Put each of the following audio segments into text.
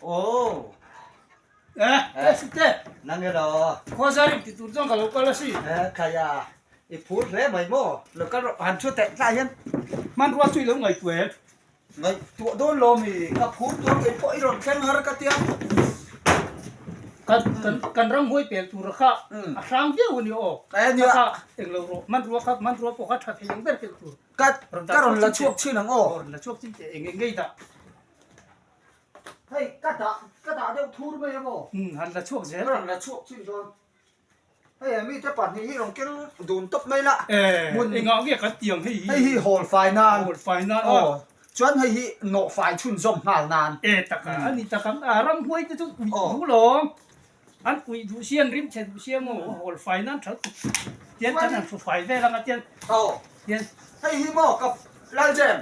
Aw. Eh, eh, site. Nang elaw. Khua zarim ti tur chuan ka lo kal a si. Eh, khaia. I phur hle mai maw? Lo kal rawh, han thu teh tlai hian. Hmanrua chu i lo ngaihtuah em? Ngaihtuah dawn lo mi, ka phur tur kei pawh i rawn thleng har ka tia. Kan kan kan ramhuai pel tur kha a hrang viau a ni aw. Eh, nia. Kha englo rawh, hmanrua kha hmanrua pawh kha tha thei ang ber pel tur. Ka ka rawn la chhuak thin ang aw. Rawn la chhuak chin teh eng eng ngei dah. Hei ka dah ka dah deuh thur mai a maw? Umm han la chhuak zel. Ka rawn la chhuak chin dawn. Hei a mite pahnih hi rawn keng dun tawp mai la. Eh engah nge kan tiang hei hi? Hei hi hawl fai nan. Hawl fai nan aw. Aw chuan hei hi nawh fai chhunzawm nghal nan. Eh taka a ni tak ang a ramhuai te chu uih duh lawng. An uih duh si an rim chhe duh si a maw hawl fai nan tha tuk tian kan han hru fai vel ang a tian. Aw tian. Hei hi maw ka Laljem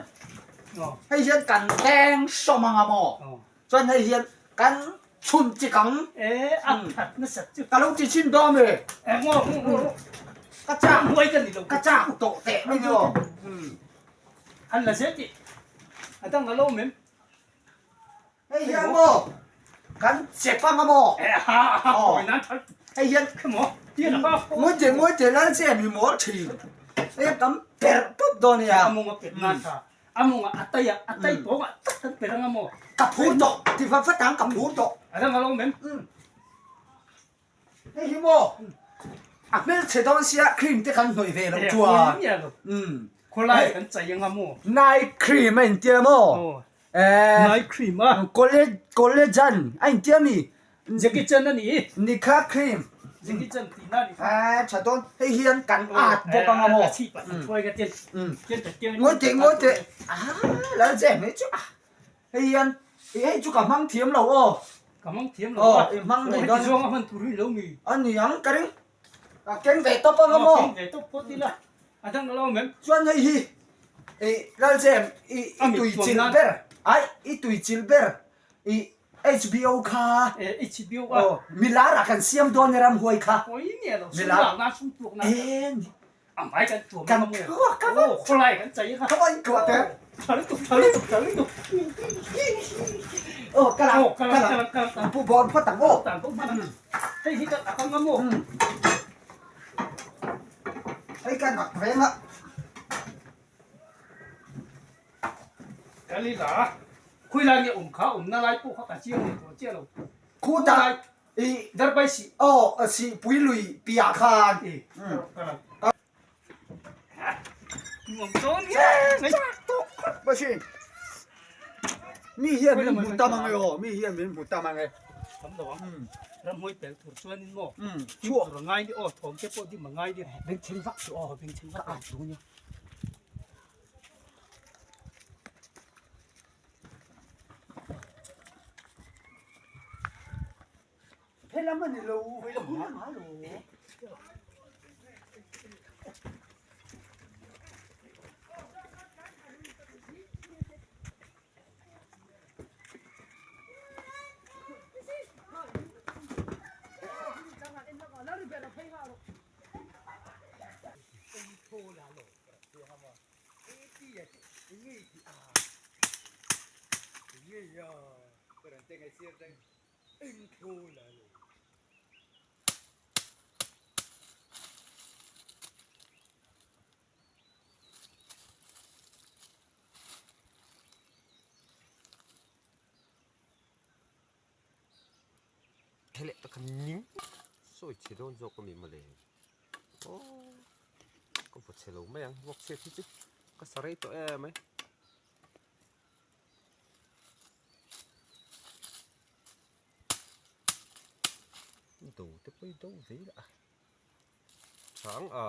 hei hian kan veng sawm ang a maw chuan hei hian kan chhun chik ang. Eh a that nasat chu. Ka lo ti chhin dawn e. Eh maw ka chak huai ka ni lo. Ka chak tawh teh mai ni aw. Han la zel tih a dang a lo mem. Hei hian maw kan chep anga maw? Hei hian ngawi teh ngawi teh lal che mi mawl thin. Hei hian kan perh pawp dawn nia. Ka phur tawh ti vat vat ang ka phur tawh. Hei hi maw a hmelchhe dawn sia cream te kan hnawih ve loh chuan. Night cream a intia maw? Night cream a. Collagen a intia mi. Jackie Chan a ni. Nikha cream. Jackie Chan tih na ni. Tha dawn. Hei hian kan at bawk anga maw. A chhip ah thuai ka tian. Tian ta tiang. Ngawi teh ngawi teh. Lal che hmei chu. Hei hian hei chu ka hmang thiam lo aw. Ka hmang thiam lo a. Aw i hmang ngei dawn. Heti zawng a hman tur hi lo mi. A ni ang ka ring. Ka keng ve tawp anga maw. Keng ve tawp phawt ila. A dang alo awm em? Chuan hei hi i Lalchem i i tui chil ber ai i tui chil ber i HBO kha E HBO a. Aw milar ah kan siam dawn e ramhuai kha. Oi nia lo sum lak na sum tuak na. E ni. A hmai kan tuam anga maw. Kan thuak ka va. Aw khawlai kan chei kha. Ka va in tuah te. Tha lutuk tha lutuk tha lutuk. Aw ka lang Aw ka lang ka lang ka lang. Pu bawn phawt ang aw. Tan pawh hman ang. Hei hi ka a kang a maw. Hei ka nak reng a. Ka ni la. Khui lai nge awm kha awmna lai pawh kha ka chiang leh tawh chiah lo. Khutah i Darbai sih. Aw sihpui lui piah khan. I ka lang. Nuam dawn nge mai. Chak tawh khawp a sin. Mi hian min hmu tam ang e aw, mi hian min hmu tam ang e. Tam lo ang. Ramhuai pel tur chuanin maw chhuak tur a ngai ni aw, thawm te pawh dim a ngai ni. Bengchheng vak chu aw, bengchheng vak ka at duh nia. Helam a ni lo, helam a lo. Theleh tak khan ning sawi chhe dawn zawk a mi mawle aw ka vaw chhe lo mai ang vawk chhiat hi chu ka sa rei tawh em mai. Do te pawh hi do ve ila a chang a.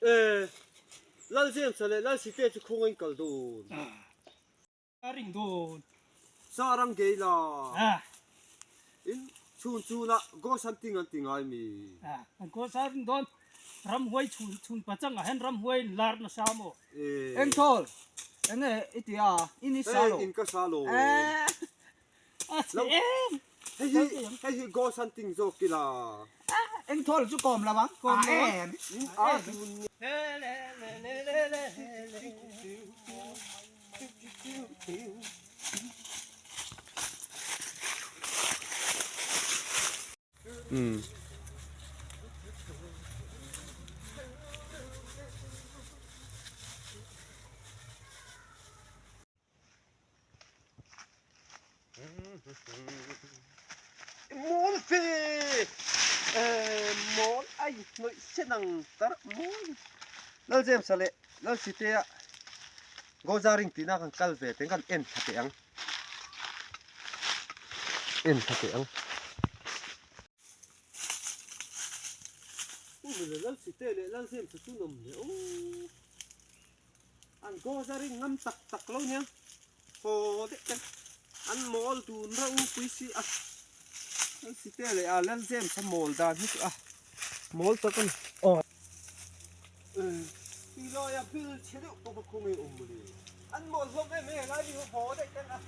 E Lal James-a leh Lal Site chu khawngaih in kal dawn. A ring dawn. Sa rang gei la. In chhun chhunah ghost hunting an ti ngai mi. An ghost a ring dawn. Ramhuai chhun chhun pachangah hian ramhuai in lar nasa maw? Engthawl, enge i ti a, in i sa lo. In ka sa lo. A chhe em. Hei hi hei hi ghost hunting zawk ila. Engthawl chu kawm lo ang. Kawm lo ang. A em. Um. Mawl fe mawl ai hnawih sen ang tar mawl Lal James a leh Lal Site a Gozaring tihna kan kal ve teng kan en thla teh ang. En thla teh ang. Lal Site leh Lal James a chu nawm hle aw. An Gozaring ngam tak tak lo nia. Haw deuh te an mawl dun reuh u pui si a. Lal Site leh a Lal James a mawl dan hi chu a mawl tak a ni. Aw. Ti laia bil chhe deuh pawh kha khawnge awm mawle. An mawl hlawm em em lai mi ho haw daih ten a.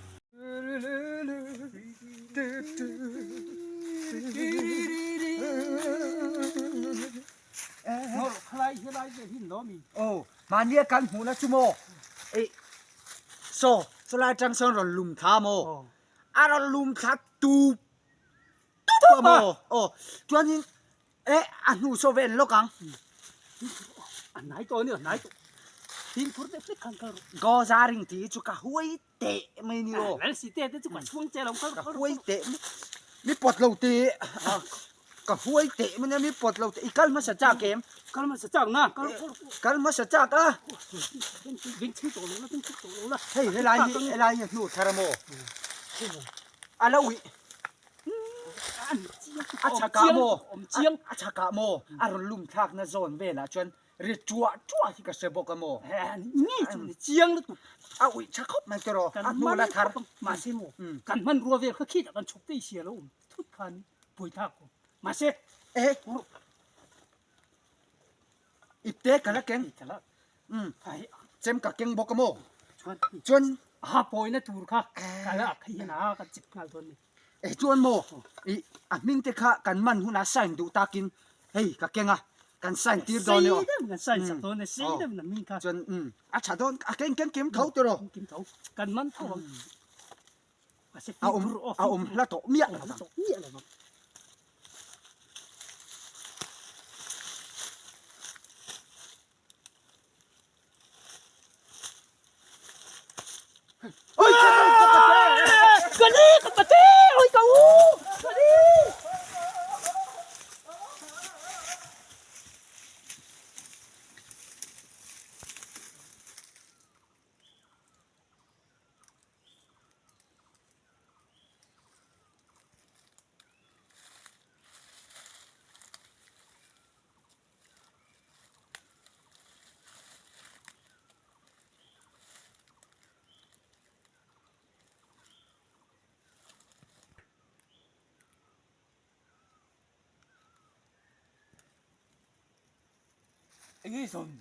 Ngawr khalai helai ve hi lo mi. Aw mahnia kan hmuhna chu maw eh saw sawlai atang sawn rawn lum thla maw a rawn lum thla tup tup a maw aw chuanin eh a hnu saw vel lawk ang. A hnai tawh a ni a hnai tawh fimkhur deuh hlek khan kal rawh. Gawzaring tih hi chu ka huai teh mai ni aw. Lal si te te chu ka chhuang che lo kal Ka huai teh mi pawt lo teh ka huai teh mai nia mi pawt lo teh i kal hmasa chak em? Kal hmasa chak na kal kal hmasa chak a. Beng chhing tawh lo la beng chhing tawh lo la. Hei helai hi helai hi hnu thar a maw? A lo ih a chhakah maw a chhakah maw a rawn lum thlakna zawn velah chuan Ri ṭuah ṭuah hi ka hre bawk a maw? Nge chu ni chiang lutuk. A uih ṭha khawp mai tawh a hnu la thar. Mahse maw kan hmanrua vel kha khitah kan chhuk tei sia lo awm thut khan buai thlak awm. Mahse e ipte ka la keng. Chem ka keng bawk a maw? Chuan a pawina tur kha ka la ak hian a kan chep nghal dawn ni. Eh chuan maw ih a hming te kha kan man hunah sign duh takin hei ka keng a kan sign tir dawn e aw. Sei deuh kan sign sak dawn e sei deuh na hming kha. Chuan a tha dawn a keng keng kim tho tiraw. Kim tho kan man tho ang. A awm a awm hla tawh miah lo vang. Miah lo vang. Oi Ka ni ka pate oi ka u ka ni. Enge zawn?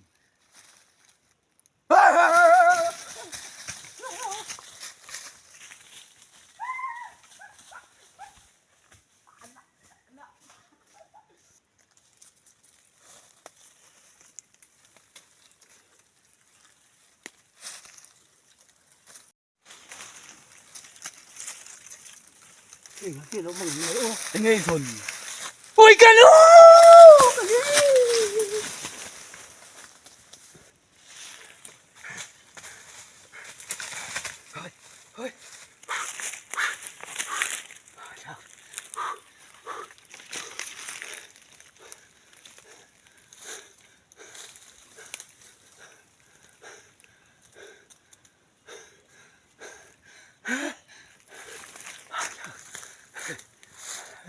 Enge i zawn? Ui ka nu! Ka ni!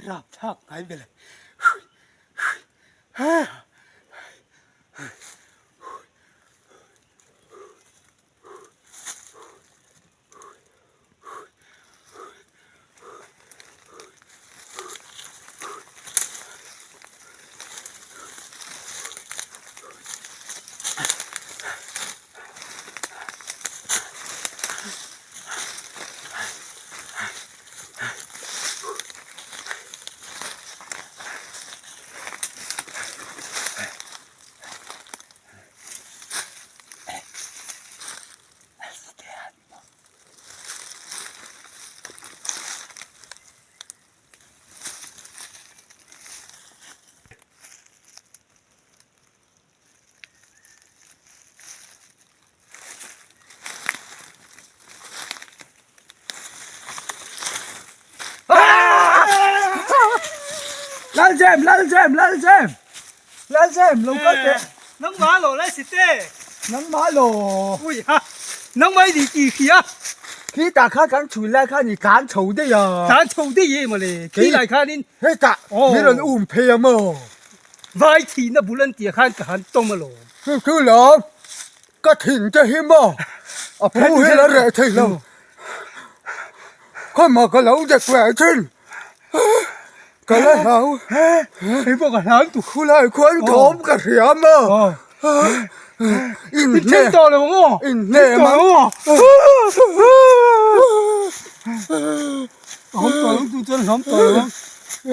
Rap thak ngai bele. Lalzem Lalzem Lalzem Lalzem lo kal teh. Nangmah lo lai si te. Nangmah lo. Ui ha nangmah i ni tih hria. Khi tah khan kan chhui lai khan i tlan chho daih a. Tlan chho daih e mawle khi lai khanin. Hetah min rawn um phei a maw. Vai thihna bul an tih khan ka han tawm alawm. Chu chu lawm. Ka thin te hi maw a phu hi la reh thei lo. Khawmah ka lo dek ve thin. Ka la hlau. Hei pawh ka hlau tu. Khulai khuan thawm ka hria maw. In then tawh lo maw? In hne mang. Hlawm tawh lo tu chuan hlawm tawh lo ang.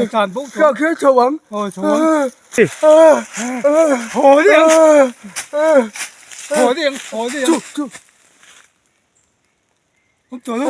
A tlan bawk tawh. Ka kher chho ang. Aw chho ang. Haw deuh ang. Haw deuh ang haw deuh ang. Chu chu. Hlawm tawh lo.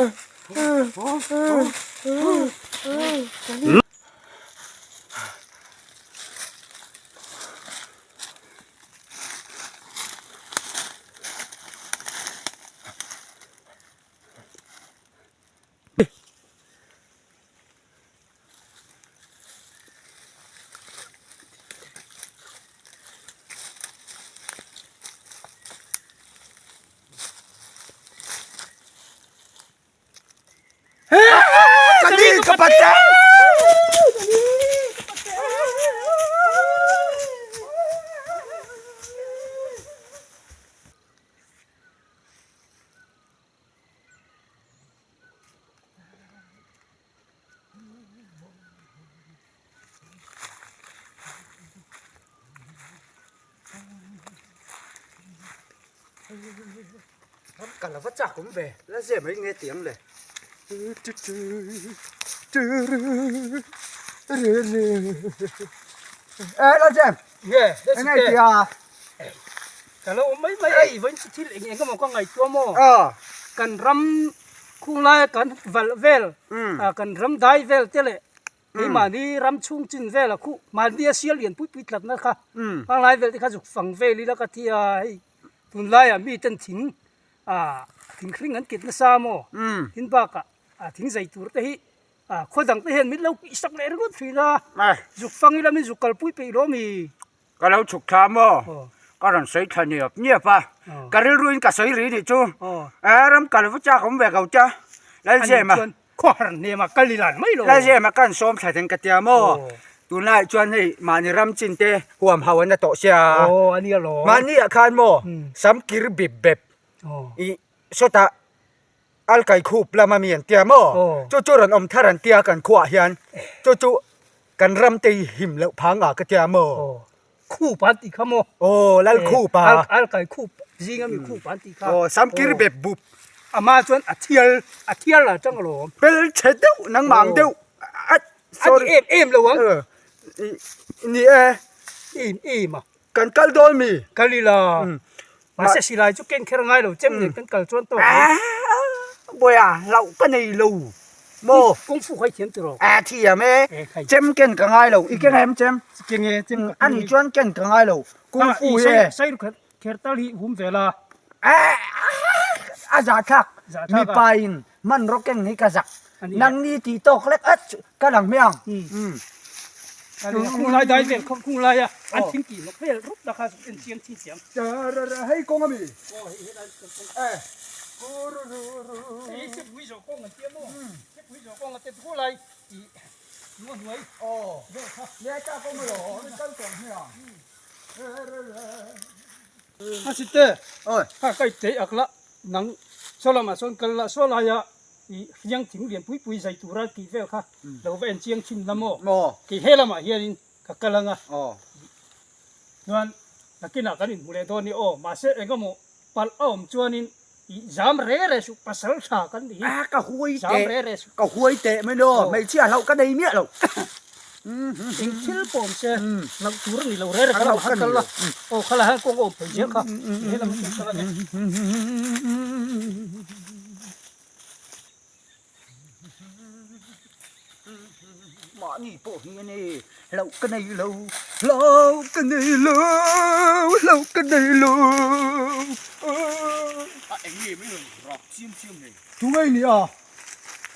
Ka ni ka pate! Ka la va chak awm ve la zeh mai nge tih ang le. E la zem nge enge tih a. Ka lo awm mai mai a i vawiin chu thil eng eng emaw ka ngaihtuah maw? Kan ram khung laia kan valh vel, kan ram dai vel te leh keimahni ram chhung chin vela khuh mahni a sial lian pui pui tlatna kha hang lai vel te kha zuk fang vel ila ka ti a, hei tunlaiah miten thing thing hring an kit nasa maw? Tin bakah thing zai tur te hi khaw dang te hian min lo kih sak leh ringawt thin a, zuk fang ila min zuk kalpui peih lo ami? Ka lo chhuk thla maw? Ka rawn sawi thla niap niap a, ka rilruin ka sawi ri nih chu. Ram kal va chak awm ve ko cha, Lalzema. Khawhar hnema kal i lan mai lo. Lalzema ka han sawm thla theng ka tia maw? Tunlaiah chuan hei mahni ram chin te huam ho an la tawh sia. Mahni ah khan maw sam kir bip bep i sawtah Alkai khup lama mi an tia maw? Chu chu rawn awm thar an tia kan khuaah hian chu chu kan ram te hi him loh phang ah ka tia maw? Khup an tih kha maw? Aw lal khup a. Alkai khup zinga mi khup an tih kha. Aw samkir bep bup. Ama chuan a thial a thial la tang alawm. Pel chhe deuh nangmah ang deuh a sorry. A ni em em lo ang. Ni e. Em em a. Kan kal dawn mi? Kal ila. Mahse silai chu ken kher ngai lo chem nen kan kal chuan tawk mai. Bawiha hlauh ka nei lo maw? Kung fu khai thiam tiraw? A thiam e. Chem ken ka ngai lo. I keng em chem? Keng e chem ka keng. Ani chuan ken ka ngai lo. Kung fu hi e. Sai ru kher tal hi hum ve la. A za thlak. Mipa in hmanraw keng hi ka zak. Nangni tih tawk lek at ka lang hmiang. Khung lai dai vel khung lai a an thing tih lawk vel rup ta kha en chiang chin chiang. Hei kawng a mi. Hei se pui zawh kawng an tia maw? Se pui zawh kawng a te thu lai tih nuai hnuai vel kha. Nia ta kawng a lo kal kawng hmiang. A si te kha kai tei ak la nang saw lamah sawn kal la saw laia i hriang thing lian pui pui zai tura tih vel kha lo va en chiang thin la maw? Kei he lamah hianin ka kal ang a, chuan nakinah kan inhmu leh dawn ni aw, mahse engemaw palh a awm chuanin i zam re re suh, pasal tha kan nih hi, Ka huai zam teh, re re suh. ka huai teh mai no, hmeichhia hlauh ka nei miah lo. Eng thil pawh awm se hlauh tur a ni lo re re kha lamah han kal la, aw khalai hian kawng a awm phei zel kha, he lamah kan kal a ni. Mahni pawh hi a ni, hlauh ka nei lo, hlauh ka nei lo, hlauh ka nei lo. A eng nge mai rawn rak chiam chiam hei. Tunge i nih a?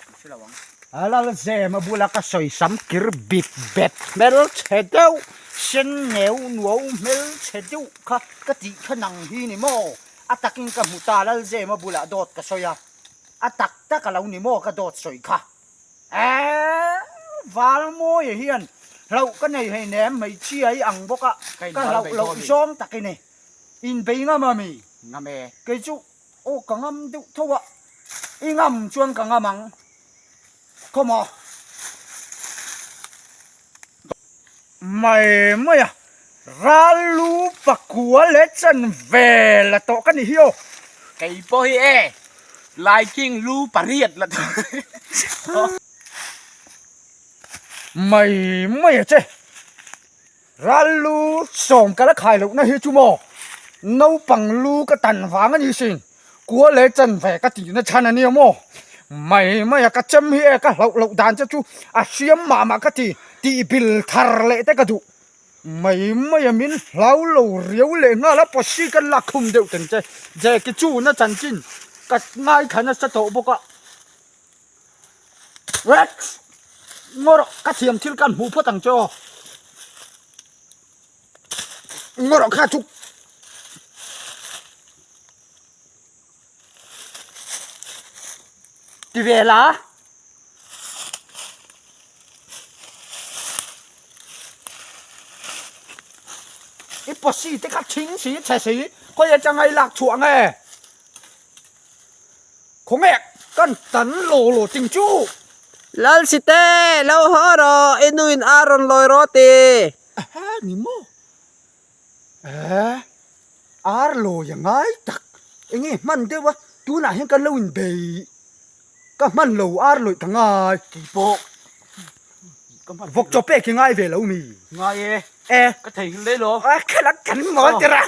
Ka hre lo ang. Lalzem a bula ka sawi sam kir bip bep hmelchhe deuh, sen neu nuau hmelchhe deuh kha ka tih kha nang hi ni maw? A takin ka hmu ta Lalzem a bulah dawt ka sawi a, a tak tak a lo ni maw ka dawt sawi kha? Eeh Valmawia hian hlauh ka nei hleinem hmeichhia hi ang bawk a, ka hlauh loh zawng tak i ni. Inbei ngam a mi? Ngam e. Kei chu Aw ka ngam deuh tho a, i ngam chuan ka ngam ang. Come on. Mai mai a, ral lu pakua leh chan ve la tawh ka ni hi aw. Kei pawh hi e, Laiking lu pariat la tawh. Mai mai a che. Ral lu sawm ka la khai lohna hi chu maw naupang lu ka tan vang a ni sin, kua leh chan ve ka tihna chhan a nia maw? Mai mai a ka chem hi e ka hlauh loh dan che chu a hriam mah mah ka ti tih bil thar leh te ka duh. Mai mai a min hlau lo riau leh nghal a pawsi ka lak khum deuh teng che Jackie chu na chanchin ka ngaithla nasa tawh bawk a. Rex! Ngaw rawh, ka thiam thil kan hmuh phawt ang che aw. Ngaw rawh kha chu. Ti ve la. I pawsi te kha thing si chhe si, khawi atanga i lak chhuah nge? Khawnge kan tan law law ting chu. Lalsite, lo haw rawh, i nuin a rawn lawi rawh ti. Aha ni maw? Eh, ar lawi a ngai tak. Enge hman deuh a, tunah hian kan lo inbei. Ka hman lo ar lawih ka ngai. Keipawh. Vawk chaw pek hi ngai ve lo mi? Ngai e. Eh. Ka thei hil daih lo. A khelh a kan mawl tira.